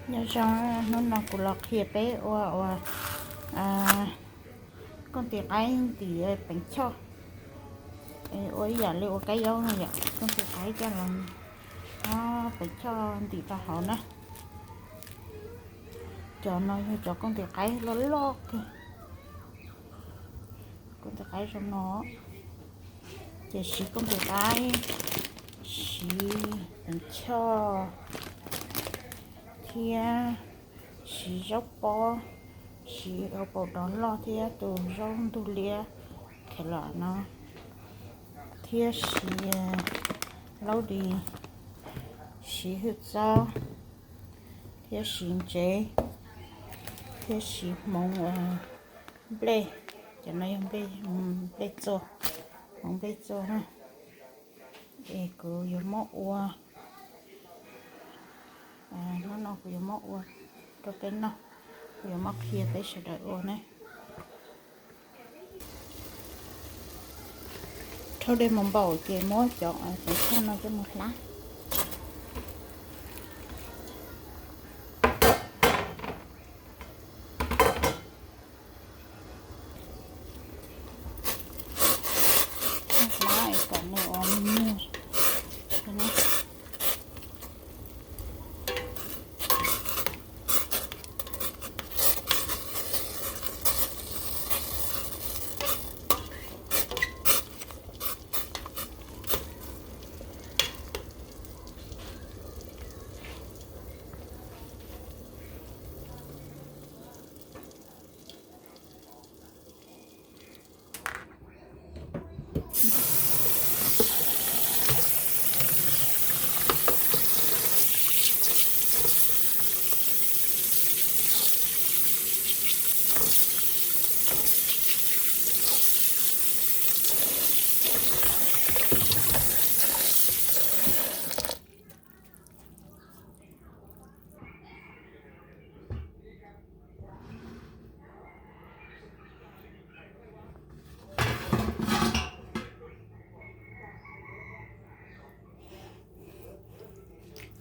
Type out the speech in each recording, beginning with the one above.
Nyob zoo, hnub no kuv los qhia peb ua ua kooj tis qaib ntim peev choj, ua ib yam li ua kab yaub no yom, kooj tis qaib coj los, peev choj ntim rau hauv na. Cov no yog cov kooj tis qaib loj loj kawg, kooj tis qaib zoo no. Ces siv kooj tis qaib, siv peev choj thiab siv zaub pob, siv hauv paus dov loj thiab tus zaub ntug liab khev los no, thiab siv laub dis, siv hwj txob, thiab siv ntsev, thiab siv hmoov nplej. Cov no yog nplej txua, hmoov nplej txua na. Es kuv yuav muab ua, hnub no kuv yuav muab ua rau peb noj, kuv yuav muab qhia peb sawv daws ua ne. Rhaub dej mus npaum ces muab cov peev choj no coj mus hlab. Hlab kom nws ua me nyuag.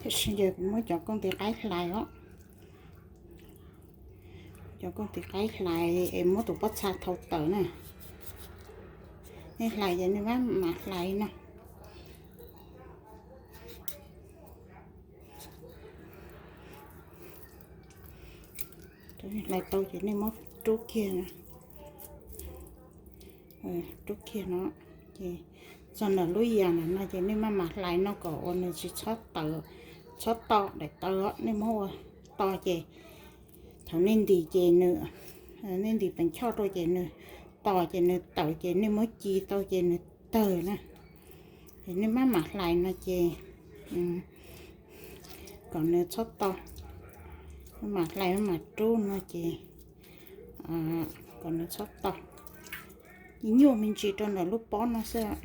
Tiam sis ces kuv muab cov kooj tis qaib hlais os. Cov kooj tis qaib hlais es muab tus pob txha thau tawm na. Nej hlais ces nej mam hlais no. Hlais tau ces nej muab rub kiag, rub kiag no. Ces txog ntawm lub yas ntawm no ces nej maj mam hlais no kom uas nws tsis txhob tawv, txhob to daim tawv, nej muab ua to ces thaum nej ntim ces nws, nej ntim peev choj rau ces nws to ces nws tawv ces nej muab ci tau ces nws tawg na. Es nej maj mam hlais no ces kom nws txhob to, maj mam hlais maj mam rub no ces kom nws txhob to. Nyuaj me ntsis rau ntawm lub pob no xwb,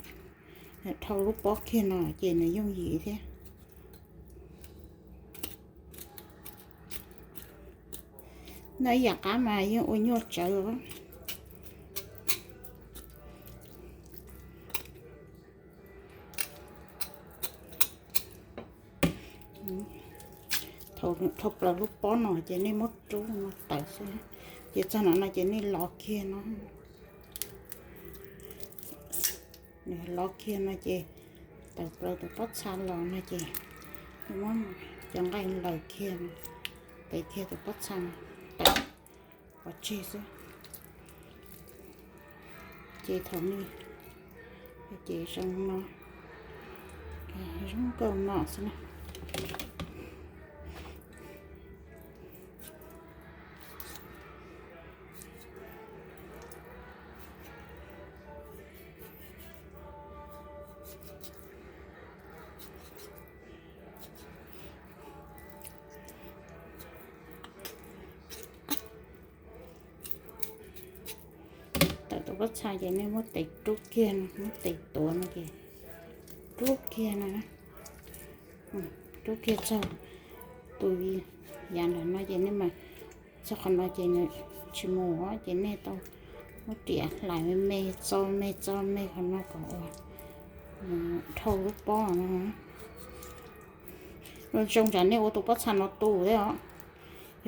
dhau lub pob kiag no ces nws yooj yim thiab. Noj ib yam qab mas yeej ua nyuaj tsawv. Dhau plaws lub pob no ces nej muab rub no tawm xwb, ces txog no no ces nej lov kiag no. Nws lov kiag no ces tawm plaws tus pob txha los no ces muab cov nqaij laws kiag, tev kiag tus pob txha tawm pov tseg xwb. Ces thaum no ces zoo no, zoo nkauj no xwb na. Tawm tus pob txha ces nej muab tes rub kiag no, muab tes tuav no ces rub kiag no, rub kiag txog tus yav ntawm no ces nej mas txog qhov no ces nws tsis mus ces nej tau muab riam hlais me me txo me txo me qhov no kom ua dhau lub pob no. Zoo tsam nej ua tus pob txha no tu thiab os.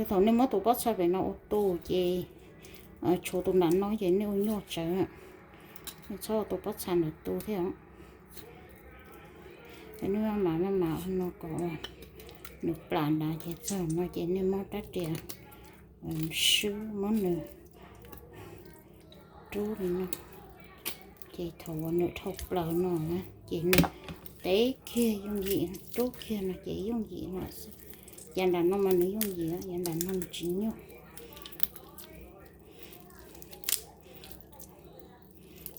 Thaum nej muab tus pob txha pem no ua tu ces tshuav tus nram no ces nej ua nyuaj tsawv, nej txhob ua tus pob txha ntawm tu thiab. Nej maj mam maj mam no kom nws plam nrad ces txog no ces nej muab rab riam swb muab nws rub li no. Ces thaum uas nws dhau plaws no na ces nws tev kiag yooj yim, rub kiag no ces yooj yim no xwb. Yav nram no mas nws yooj yim, yav nram no nws tsis nyuaj.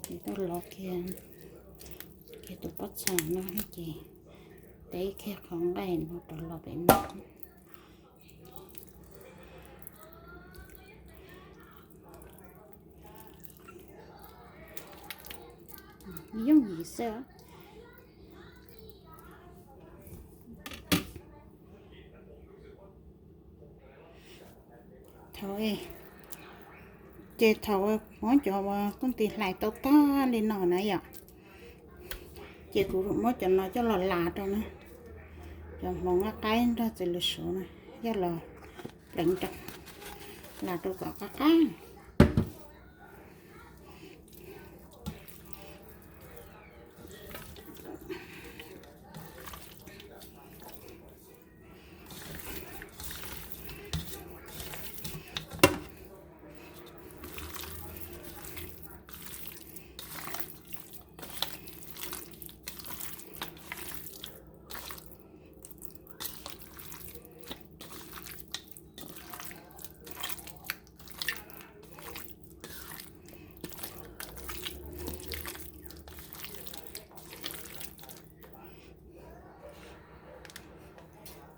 Ces tuaj lov kiag, kiag tus pob txha no ces tev kiag qhov nqaij no rov los pem no. Yooj yim xwb. Thaum, ces thaum muab cov uas koj tis hlais tau tag li no na yom, ces kuv muab cov no coj los las rau na, cov hmoov nqaij qaib nrog txiv lws suav na, coj los pleev rau, las rau kom qab qab.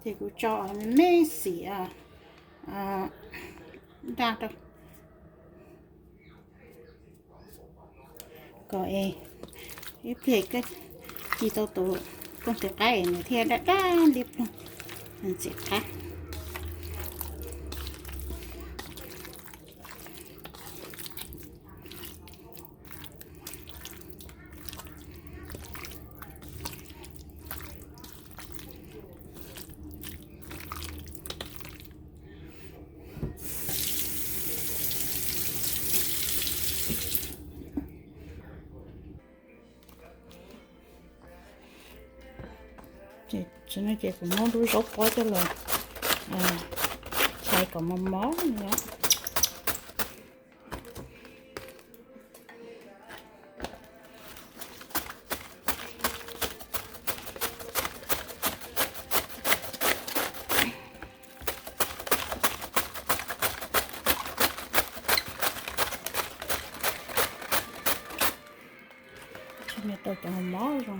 Ces kuv tso me me xim nraj rau kom es ib pliag koj ci tau tus koj tis qaib es nws thiaj daj daj li ploog, ntxim qab. Ces kuv muab lub zaub pob coj los chais kom mos mos no. Tsis me tau cov mos mos zoo.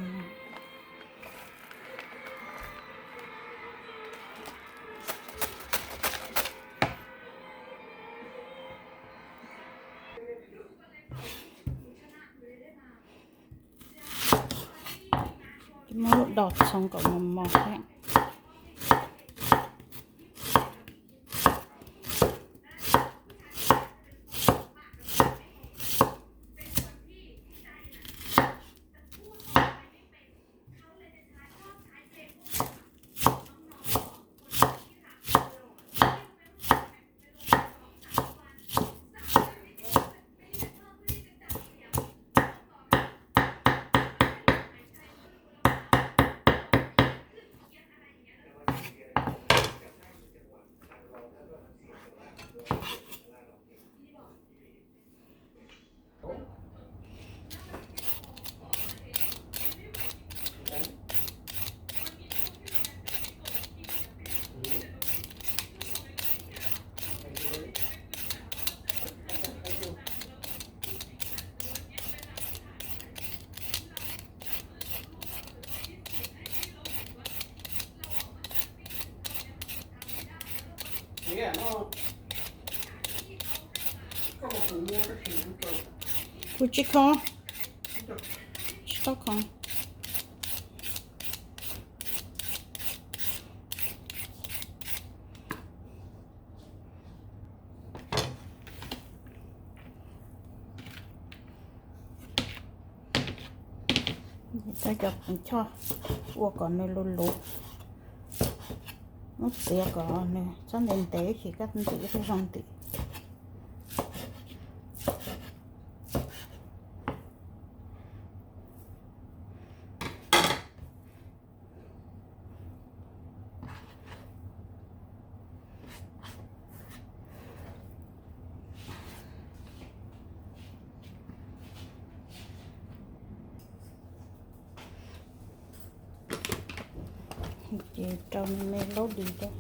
Muab lub dos txhoov kom mos mos thiab. Kuv tsis khoom, tsis tau khoom. Cov khoom choj ua kom nws luv luv, Muab txiav kom nws txhob ntev ntev, ces koj ntim ib lub zog ntim. Ces rau me me laub dis rau.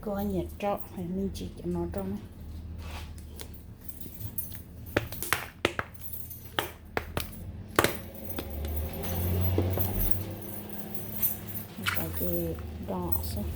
Koj nyiam rau me ntsis cov no rau na. Ces do xwb.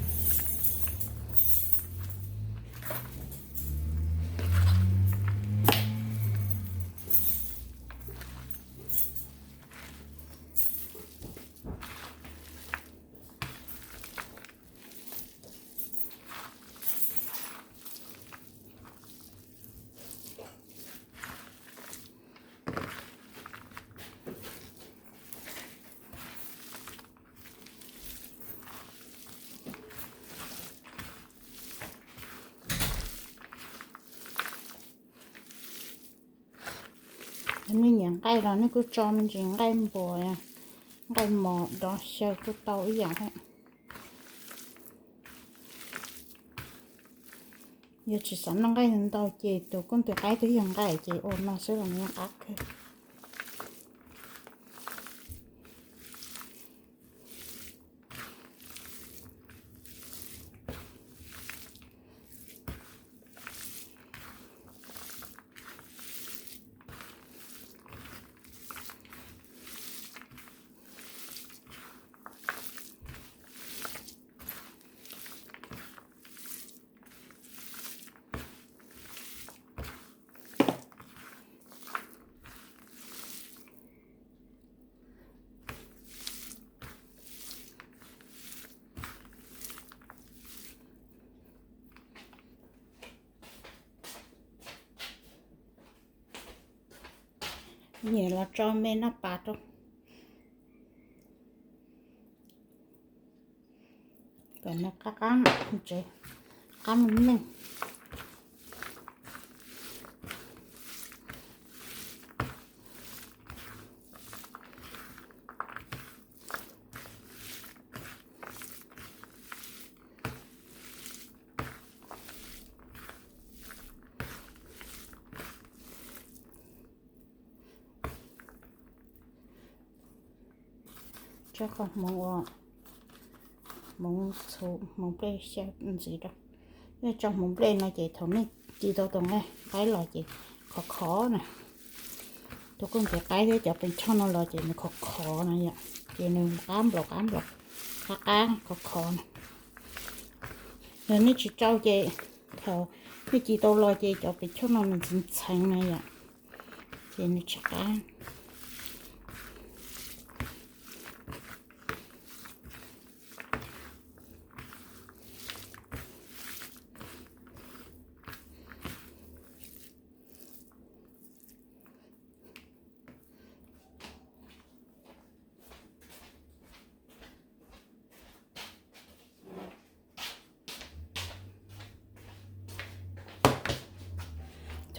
Nej nyiam nqaij los nej kuj tso me ntsis nqaij npua, nqaij mos dov xyaw kuj tau ib yam thiab. Yog tsis xav noj nqaij ntau ces tus koj tus qaib twb yog nqaij ces ua no xwb los nws yeej qab kawg. Nyiam los tso me noj pas rau kom nws qab qab, qab me me. Tso qhov hmoov ua, hmoov txhuv, hmoov nplej xyaw ntxiv rau. Nej tso hmoov nplej no ces thaum nej ci tau tus nqaij qaib los ces khov khov na. Tus koj tus qaib thiab cov pes tshuaj no los ces nws khov khov na yom, ces nws qab nplaum qab nplaum, qab qab khov khov na. Yog nej tsis rau ces thaum nej ci tau los ces cov pes tshuaj no nws ntxheev ntxheev na yom, ces nws tsis qab.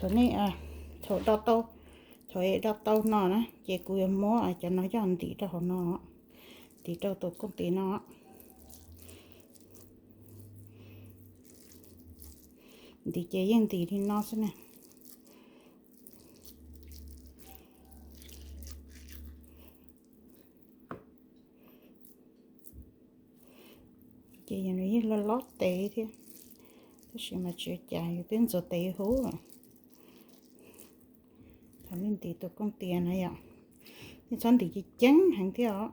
Thaum nej, thaum do tau, thaum do tau no na ces kuv yuav muab cov no coj ntim rau hauv no, ntim rau tus kooj tis no. Ntim ces yeej ntim li no xwb na. Ces nws yeej loj loj tes thiab, tab sis mas tsis ua cas, yus twb ntxuav tes huv lawm. Thaum nej ntim tus kooj tis no yom, nej txhob ntim ceev ceev heev thiab os.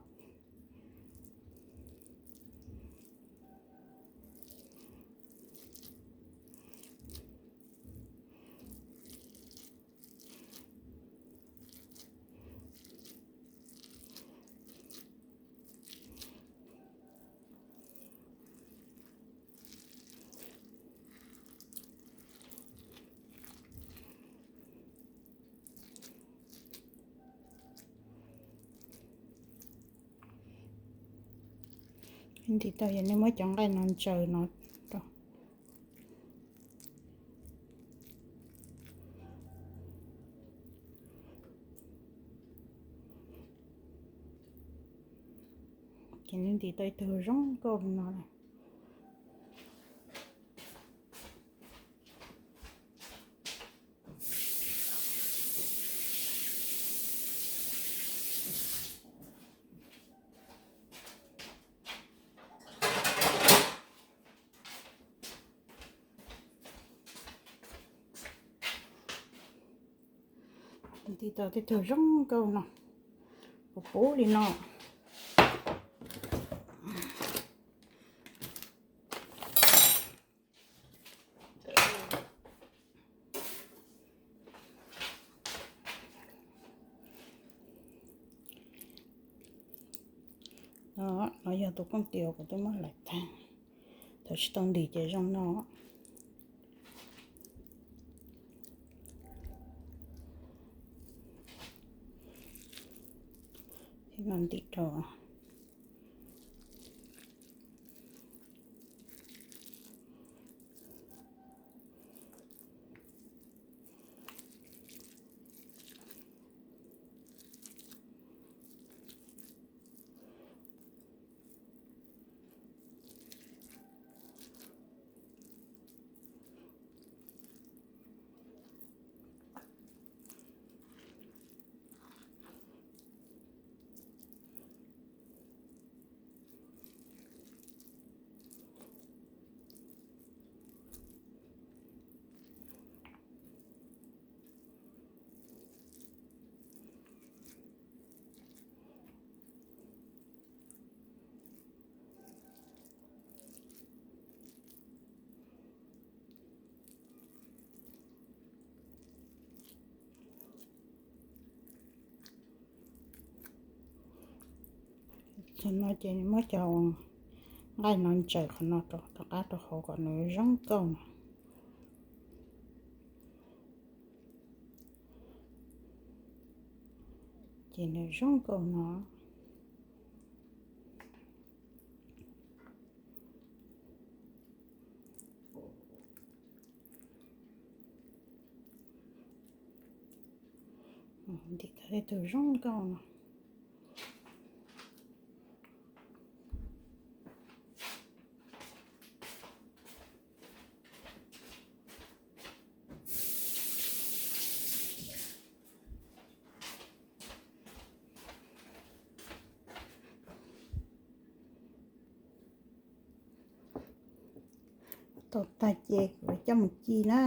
Ntim tau yog nej muab cov nqaij no ntsaws no rau. Ces nej ntim tau ib tug zoo nkauj li no lawm. Ntim tau tej tug zoo nkauj no, puv puv li no. No yog tus kooj tis uas kuv twb muab hlais tag, thaum tsis tau ntim ces zoo no. Thiab no ntim rau. Thaum no ces muab cov nqaij no ntsaws qhov no rau tom qab rau hauv kom nws zoo nkauj no. Ces nws zoo nkauj no. Ntim tau tej tug zoo nkauj no. Tau tag ces kuv coj mus ci na.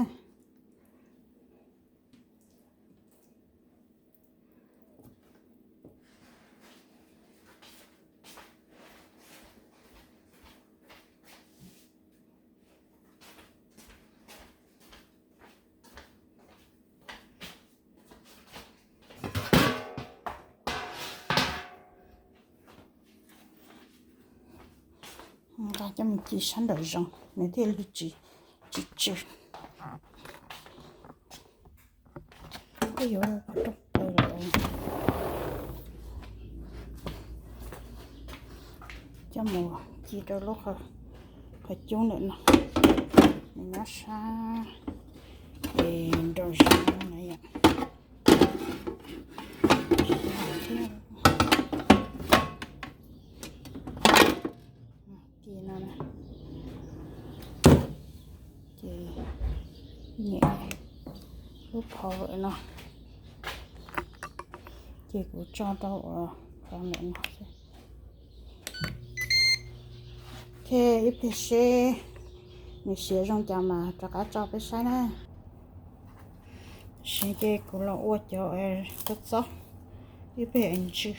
Nqa coj mus ci sab nraum zoov nws thiaj li tsis, tsis tsw. Peb yuav rau plaws lawm, coj mus ci rau lub qhov cub ntawm no, nws nyob sab es nraum zoov. Lub phau no, ces kuv tso rau uas rau ntawm no xwb. Ces ib pliag seb nws siav zoo cas mas rov qab tso peb saib na. Tam sim ces kuv los ua cov kua txob ib pliag es ntsw.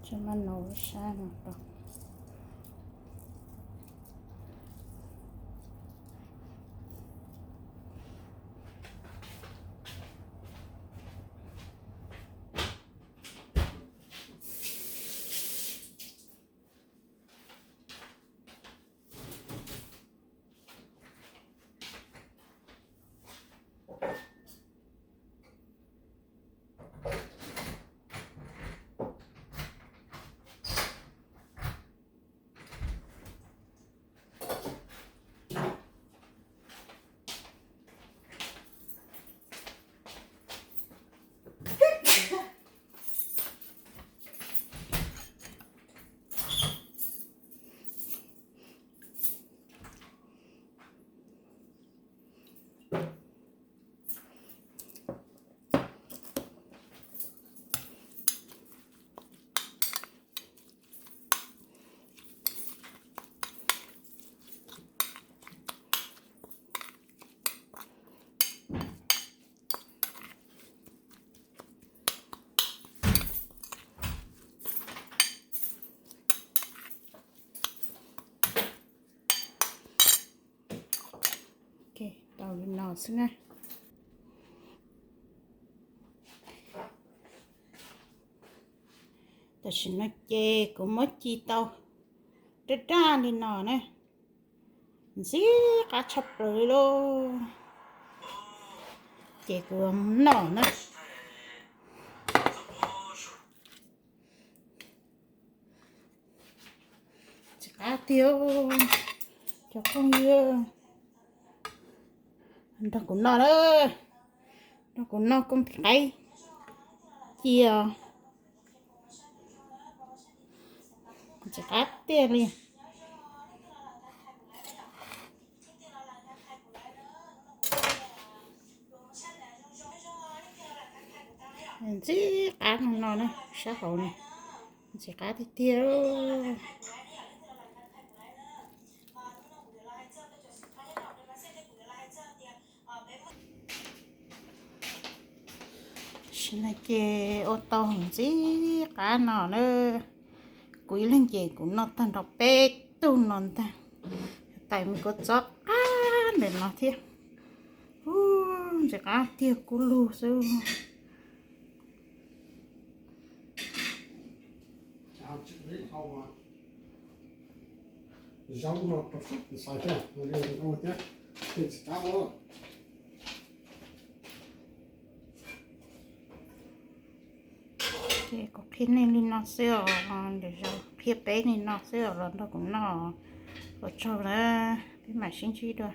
Tso maj no sab no rau. Tau li no xwb na. Tam sim no ces kuv muab ci tau raj raj li no na, ntxim qab tshaj plaws li lauj. Ces kuv noj na. Ntxim qab tiag, cov phooj ywg, nrog kuv noj na, nrog kuv noj koj qaib cia. Ntxim qab tiag li. Ntxim qab no na, sab hauv no ntxim qab tiag tiag. Tam sim no ces ua tau ntxim qab no na. Kuv ib leeg ces kuv noj tag nrho peb tug no ntag. Tais me kua txob qab ntawm no thiab. Ntxim qab tiag kub lug xwb. Ces kuv qhia nej li no xwb os, lwm zaus qhia peb li no xwb os, los nrog kuv noj. Ua tsaug na, peb mam sib ntsib dua.